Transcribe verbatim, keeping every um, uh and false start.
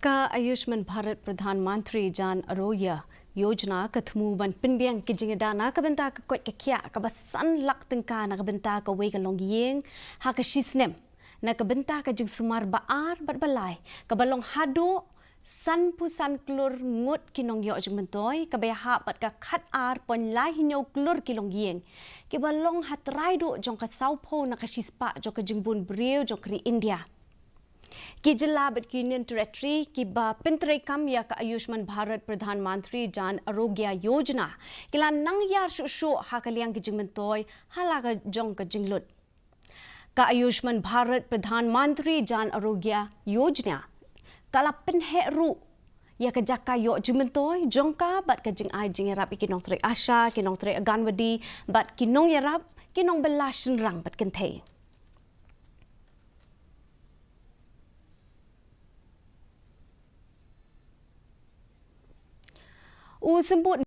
Ka Ayushman Bharat Pradhan Mantri Jan Arogya Yojana ka thmu ban pynbiang ki jingïada na ka bynta ka koit ka khiah kaba san lak tyngka na ka bynta kawei ka longïing ha ka shi snem, na ka bynta ka jingsumar ba ar bad ba lai kaba long haduh sanphew san klur ngut ki nongïoh jingmyntoi, kaba ïahap bad ka khat ar point lai hynñiew klur ki longïing, kiba long ha trai duh jong ka sawphew na ka shispah jong ka jingbun briew jong ka ri India. Ki jylla bad ki Union Territory kiba pyntreikam ïa ka Ayushman Bharat Pradhan Mantri Jan Arogya Yojana ki la nang ïar shuh shuh ha ka liang ki jingmyntoi ha la ka jong ka jinglut. Ka Ayushman Bharat Pradhan Mantri Jan Arogya Yojana ka la pynheh ruh ïa ka jaka ïoh jingmyntoi jong ka bad ka jingai jingïarap ïa ki nongtrei ASHA, ki nongtrei Anganwadi bad ki nongïarap ki nongbylla shynrang bad kynthei. U symbud